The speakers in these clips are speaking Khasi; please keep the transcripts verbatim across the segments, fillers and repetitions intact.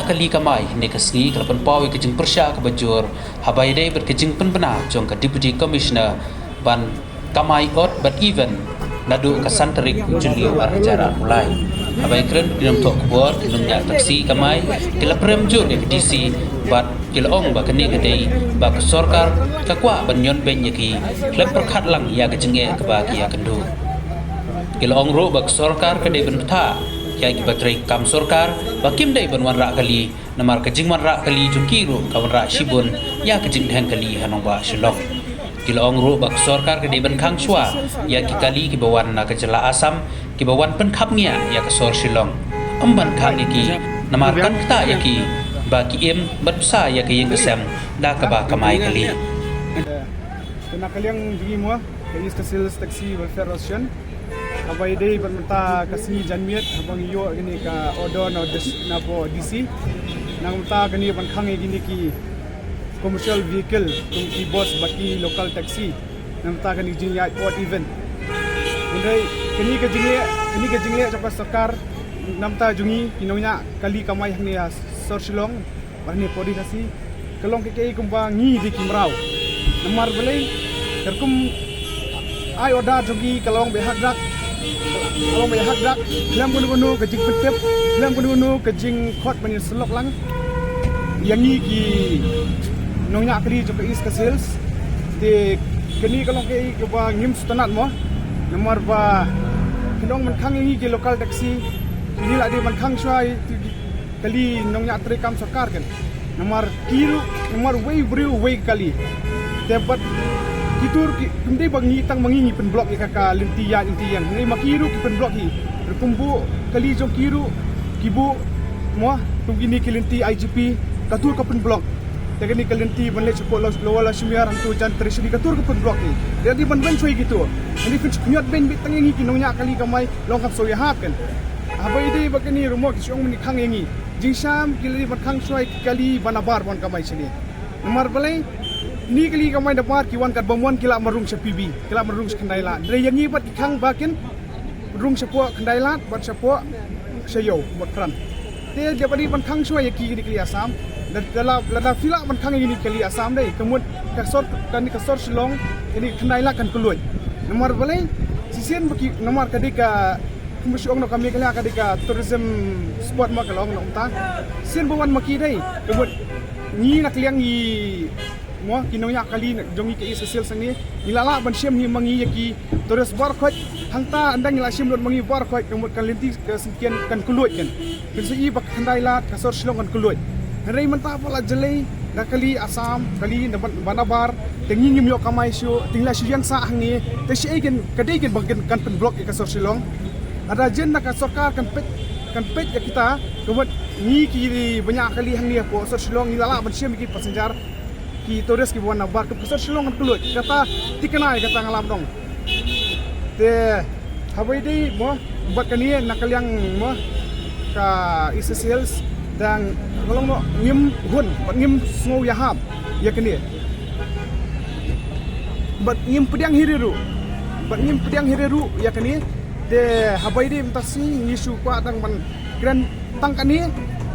Kali kamai ne ka sngi ka la pynpaw ïa ka jingpyrshah kaba jur haba ïadei bad ka jingpynbna jong ka Deputy Commissioner ban kamai odd bad even naduh ka san tarik Jylliew ar hajar arphew lai. Haba ïakren bad ki nongthoh khubor, ki nongñiah taxi kamai ki la prem jur ïa ka D C bad ki la ong ba kane ka dei ba ka sorkar ka kwah ban ñion beiñ ïa ki khlem pyrkhat lang ïa ka jingeh kaba ki ïakynduh. Ki la ong ruh ba ka sorkar ka dei ban bthah ïa kiba trei kam sorkar ba kim dei ban wanrah kali, namar ka jingwanrah kali jong ki ruh ka wanrah shibun ïa ka jingdheng kali ha nongbah Shillong. Ki la ong ruh ba ka sorkar ka dei ban khang shuwa ïa ki kali kiba wan na ka jylla Assam kiba wan pynkhapngiah ïa ka sor Shillong. Ym ban khang ïa ki, namar kan ktah ïa ki ba ki im bad bsa ïa ka ïing ka sem da kaba kamai kali. Te na ka liang jong ngi mo, ka East Khasi Hills Taxi Welfare Association, haba ïadei bad mynta ka sngi janmiet, haba ngi ïoh kane ka order na D C, na po D C. Na mynta kane ban khang ïa kine ki commercial vehicle, kum ki bus bad ki local taxi. Na mynta kane ka jingïaid odd even. Hynrei kane ka jingleh, kane ka jingleh jong ka sorkar, na mynta jong ngi ki nongñiah kali kamai hangne ha sor Shillong, bad hangne Pawdi Khasi, ka long kaei kaei kumba ngi dei ki mraw. Namar balei, katkum ai order jong ki ka long ba hak dak, ka long ba hak dak, khlem kano kano ka jingpyntip, khlem kano kano ka jingkhot ban ïasyllok lang ïa ngi ki nongñiah kali jong ka East Khasi Hills. Te kane ka long kaei kaba ngim sngewtynnat mo. Namar ba ka long ban khang ïa ngi ki local taxi, ngi la dei ban khang shuwa ïa ki kali nongñiah trei kam sorkar kan. Namar ki ruh, namar uwei u briew uwei ka kali. Te bad ki tur ki, kim dei ba ngi tang ma ngi ngi pynblock ïa ka, ka lynti ïaid lynti ïeng. Ngi ma ki ruh ki pynblock hi. Ruh kum buh kali jong ki ruh ki buh mo, kum kine ki lynti I G P, ka tur ka pynblock. Te kane ka lynti ban leit shapoh Lower Lashmer hangto jan Treasury ka tur ka pynblock hi. Te dei ban beiñ shuwa ïa kito. Ngi pynshngaiñ beiñ beit tang ïa ngi ki nongñiah kali kamai long kam sngewhap kan. Haba ïadei bad kane ruh mo ki shu ong ban khang ïa ngi. Jingsham ki la dei ban khang shuwa ïa ki kali ba nabar ban kamai shane. Namar balei, kine ki kali kamai nabar ki wan katba mon ki lah ban rung sha P B, ki lah ban rung sha Khyndai Lad. Hynrei ïa ngi bad ki khang ba kin rung shapoh Khyndai Lad bad shapoh sha Ïew Motphran. Te dei ba dei ban khang shuwa ïa ki kine ki kali Assam. Lada, lada, lada phi lah ban khang ïa kine ki kali Assam dei, ka mut ka sor, kane ka sor Shillong, kane ka Khyndai Lad kan kylluid. Namar balei, shisien ba ki, namar ka dei ka, kumba shu ong noh ka Meghalaya ka dei ka tourism spot mo ka long noh mynta. Shisien ba wan ma ki dei, ka mut ngi na ka liang ngi mo, ki nongñiah kali jong ngi ka East Khasi Hills hangne, ngi la lah ban shim hi ma ngi ïa ki tourist baroh khoit. Hangta ynda ngi la shim lut ma ngi baroh khoit, ka mut ka lynti ka syngkien kan kylluid kan. Phin sa ïohi ba ka Khyndai Lad, ka sor Shillong kan kylluid. Hynrei mynta ba la jlei da kali Assam, kali na ban, ba nabar, te ngi ngim ïoh kamai shuh, te ngi la shu ïeng sah hangne, te shaei kan, ka dei kan ba kan, kan pynblock ïa ka sor Shillong. Lada jin na ka sorkar kan peit, kan peit ïa kita, ka mut ngi ki bniah kali hangne hapoh sor Shillong ngi la lah ban shim ïa ki passenger, ki tourist kiba wan nabar, ka sor Shillong kan kylluid. Kata thikna ïa kata nga lah ban ong. Te haba ïadei mo bad kane na ka liang mo ka East Khasi Hills, dang ka long mo ngim hun bad ngim sngew ïahap ïa kane. Bad ngim pdiang hi re ruh. Bad ngim pdiang hi re ruh ïa kane. Te haba ïadei mynta shi ngi shu kwah tang ban kren tang kane.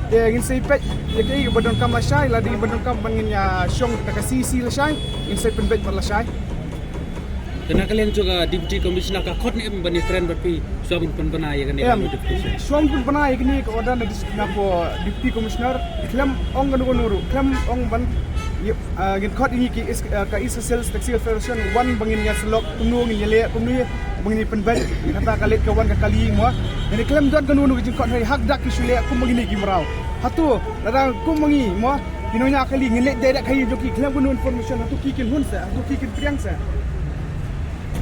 Te ngin sa peit ïa kaei ba donkam lashai, lada ba donkam ban ngin ïa shong da ka C E C lashai, ngin sa pynbeit bad lashai. Te na ka liang jong ka Deputy Commissioner ka khot ne em ban ïakren bad phi shuwa ban pynbna ïa kane ka notification? Shuwa ban pynbna ïa kane ka order na dis-, na po Deputy Commissioner, khlem ong kano kano ruh, khlem ong ban ïa, ah, ngin khot ïa ngi ki is-, ah, ka East Khasi Hills Taxi Federation, wan ba ngin ïasyllok kumno ngin ïaleh, kumno ba ngin ïa pynbeit. Kata ka leit ka wan ka kali mo. Ngi khlem don kano kano ka jingkhot, hynrei hak dak ki shu leh kum ma kine ki mraw. Hato lada kum ma ngi mo, ki nongñiah kali, ngin leit direct ha ïing jong ki, khlem kano information, hato ki kin hun seh, hato ki kin pdiang seh?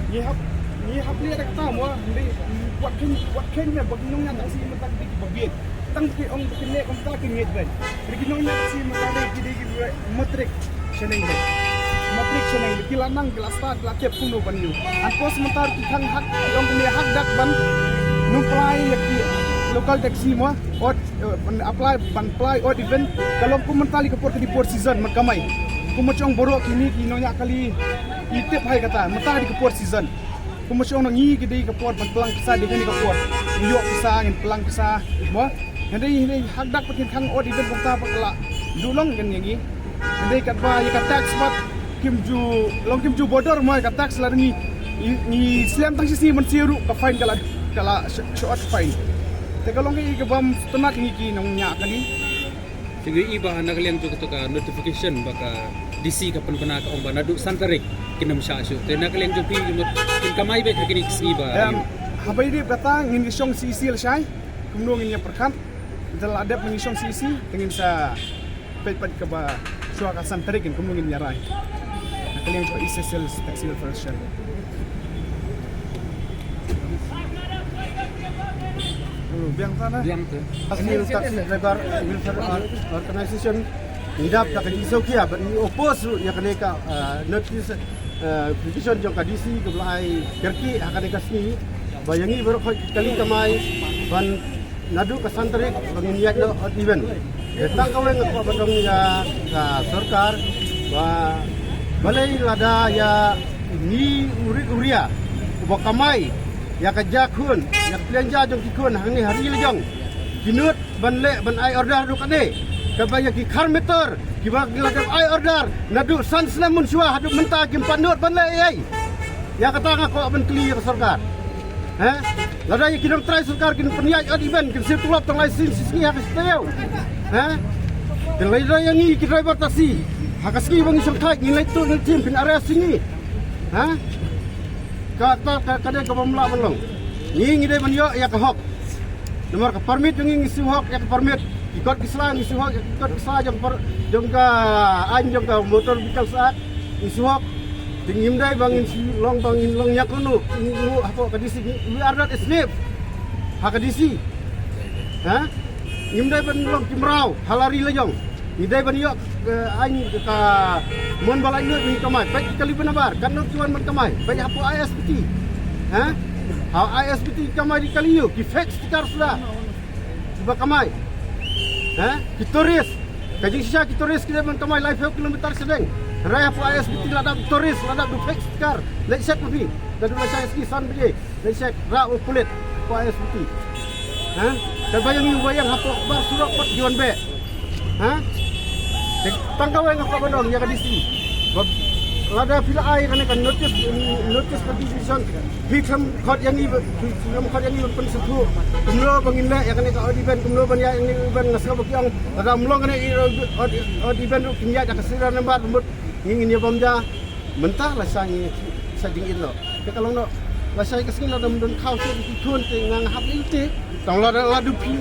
Ngi hap, ngi hap leh da kata mo, hynrei wat kheiñ, wat kheiñ ne ba ki nongñiah taxi mynta ki dei kiba bieit. Tang ki ong ba kin leh kumta kin ngeit beiñ. Hynrei ki nongñiah taxi mynta dei ki dei ki matric shaneng beiñ. Matric shaneng beiñ, ki la nang, ki la start, ki la tip kumno ban ïoh. Hapoh mynta ki khang hak, ki ong kine hak dak ban nang apply ïa ki local taxi mo, odd, eh, ban apply, ban apply odd even. Ka long kum mynta kali ka por ka dei por season ban kamai. Kum ma shong baroh kine ki nongñiah kali ki tip hi kata, mynta kali ka por season. Kum ma shong ngi ki dei ka por ban plang pisa, dei kane ka por. Ïoh pisa, ngin plang pisa mo. Hynrei hynrei hak dak pat kin khang ot i dang kumta pat ka la duh long kan ïa ngi. Hynrei katba ïa ka tax pat kim ju long kim ju border mo ïa ka tax la ngi ngi slem tang shi sngi man shi ruh ka fine ka la ka la shot fine. Te ka long ka i ka bam stunat ngi ki nongñiah kali. Te ngi i ba na ka liang jong ka notification ba ka D C ka pynbna ka ong ba naduh san tarik kin ym shah shuh. Te na ka liang jong phi kin kamai beit ha kine ki sngi ba. Em, haba i dei ba ta ngin ïa shong C E C lashai. Kumno ngin ïa pyrkhat. Te la dep ngin ïa shong C E C te ngin sa peit pat kaba shuwa ka san tarik ngin kumno ngin ïa rai. Na ka liang jong ka East Khasi Hills Taxi Welfare Association. Biang sana. Biang tu. Khasi Hills Taxi Driver Welfare Or- Organization. Ngi dap da ka jingsngewkhia bad ngi oppose ruh ïa kane ka, uh, notice, uh, petition jong ka D C kaba la ai kyrkieh ha kane ka sngi ba ïa ngi baroh khoit kali kamai ban naduh ka san tarik ba ngin ïaid noh odd even. Te tang kawei nga kwah ban ong ïa ka sorkar ba balei lada ïa ngi u rit u ria uba kamai ïa ka ja khun ïa ka pliang ja jong ki khun hangne ha ri la jong ki nud ban leh ban ai order ruh kane. Kaba ïa ki khar meter kiba ki la dep ai order naduh san snem mynshuwa haduh mynta kim pat nud ban leh ei ei. Ïa kata nga kwah ban kylli ïa ka sorkar. He? Lada ïa ki nongtrai sorkar kin pynïaid odd even kin siew tulop tang lai sien shi sngi ha ka shi taïew. He? Te lada ïa ngi ki driver taxi ha ka sngi ba ngi shongthait ngi leit tuh ngi tim phin arrest ïa ngi. He? Kata ka, ka dei kaba ym lah ban long. Ngi ngi dei ban ïoh ïa ka hok. Namar ka permit jong ngi ngi siew hok ïa ka permit. Ki kot ki sla ngi siew hok ïa ki kot ki sla jong per, jong ka aiñ jong ka Motor Vehicles Act. Ngi siew hok. Te ngim dei ba ngin siew long ba ngin long ñiah kano. Ngi ngi hapoh ka D C ngi, we are not a slave. Ha ka D C. Ha? Ngim dei ban long ki mraw ha la ri la jong. Ngi dei ban ïoh, eh, aiñ ka mon ba la lut ngi kamai. Peit ki kali ba nabar katno ki wan ban kamai. Peit hapoh I S P T. Ha? Ha I S P T kamai di kali ïoh ki fake sticker suda. Ba kamai. Ha? Ki tourist. Ka jingshisha ki tourist ki dei ban kamai laiphew kilometer shadeng. Rai hapoh I S P T la dap tourist la dap du fake sticker. Leit check ma phi. Da du la shang ski san baje. Leit check rah u pulit ko I S P T. Ha? Kaba ïa ngi uba ïeng hapoh bar surok pat ki wan beh. Ha? Te tang kawei nga kwah ban ong ïa ka D C. Ba lada phi la ai kane ka notice, notice petition phi khlem khot ïa ngi ba, phi khlem khot ïa ngi ban pynsngewthuh. Kumno ba ngin leh ïa kane ka odd even, kumno ban ïaid ïa kane ka odd even nga sngew ba ki ong lada ym long kane ka odd, odd even ruh kin ïaid da ka serial number mut ngi ngin ïa bam ja. Mynta lashai ngi sa jingit noh. Te ka long noh. Lashai ka sngi lada ym don khaw shuh ki khun te nga nga hap ïa ki te. Tang lada la du phi.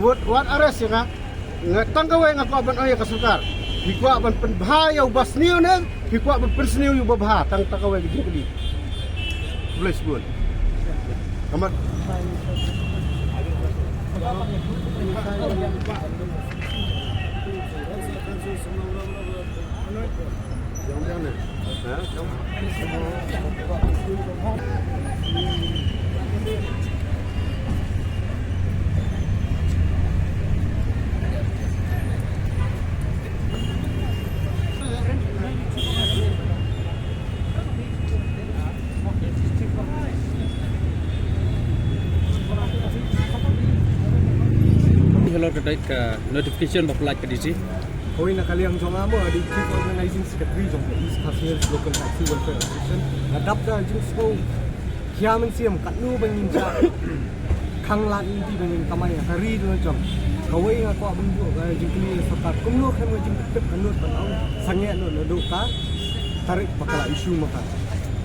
Wat wat arrest ïa nga. Nga tang kawei nga kwah ban ong ïa ka sorkar. Phi kwah ban pynbha ïa uba sniew ne phi kwah ban pynsniew ïa uba bha. Tang tang kawei ka jingkylli. Khublei shibun. Ka mat. Halor ka dei ka notification ba pynlait ka D C. Hooid, na ka liang jong nga mo, nga dei Chief Organizing Secretary jong ka East Khasi Hills Local Taxi Welfare Association. Nga dap da jingsngew khia mynsiem katno ba ngin sa khang lad lynti ba ngin kamai ha ka ri la jong. Kawei nga kwah ban buh ka jingkylli ïa sorkar kumno khlem ka jingtip ka nud ban ong sangeh nud naduh ka tarik ba ka la issue ma ka.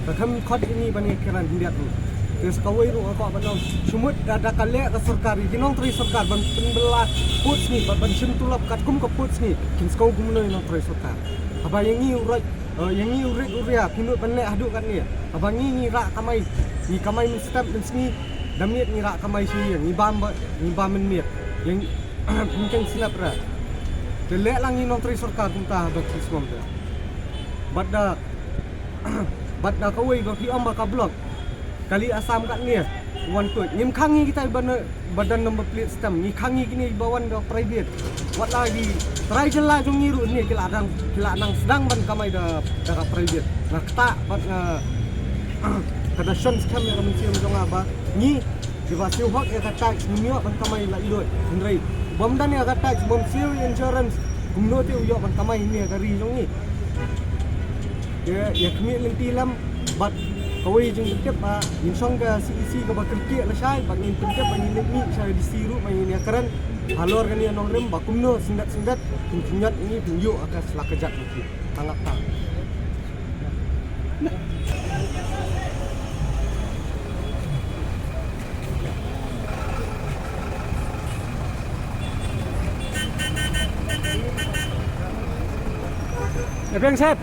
Ka kham khot ïa ngi ban ïa kiran hyndiat ruh. Te sa kawei ruh nga kwah ban ong shu mut da da ka leh ka sorkar ïa ki nongtrei sorkar ban pynbylla pud sngi bad ban shim tulop katkum ka pud sngi kin sngew kumno ïa nongtrei sorkar. Haba ïa ngi u roi, eh, ïa ngi u rit u ria phi mut ban leh haduh katne. Haba ngi ngi rah kamai, ngi kamai mynstep mynsngi, da miet ngi rah kamai shi ïing, ngi bam ba ngi bam mynmiet. Ïa ngi pynkheiñ slap ra. Te leh lang ïa ngi nongtrei sorkar kumta haba ki sngewbha. Bad da Bad na kawei ba phi ong ba ka block kali Assam katne wan tuid. Ngim khang ngi kita ba na, ba don number plate stamp. Ngi khang ngi kine ba wan da private. Wat la ki trai jylla jong ngi ruh ne ki la dang, ki la nang sdang ban kamai da, da ka private. Nga ktah bad nga ka da shon skhem ïa ka mynsiem jong nga ba ngi Kiba siew hok ïa ka tax ngim ïoh ban kamai la i doi. Hynrei bym don ïa ka tax, bym siew insurance, kumno te u ïoh ban kamai ïa ka ri jong ngi? Te ïa khmih lynti lem bad kawei jingtip ba ngin shong ka C E C kaba kyrkieh lashai, bad ngin pyntip ba ngin leit mih sha D C ruh ba ngin ïa kren halor kane ka nongrim ba kumno syndet syndet kin khyndiat ïa ngi, phin ïoh ïa ka sla kjat. Tang ap tang. Epeng sep.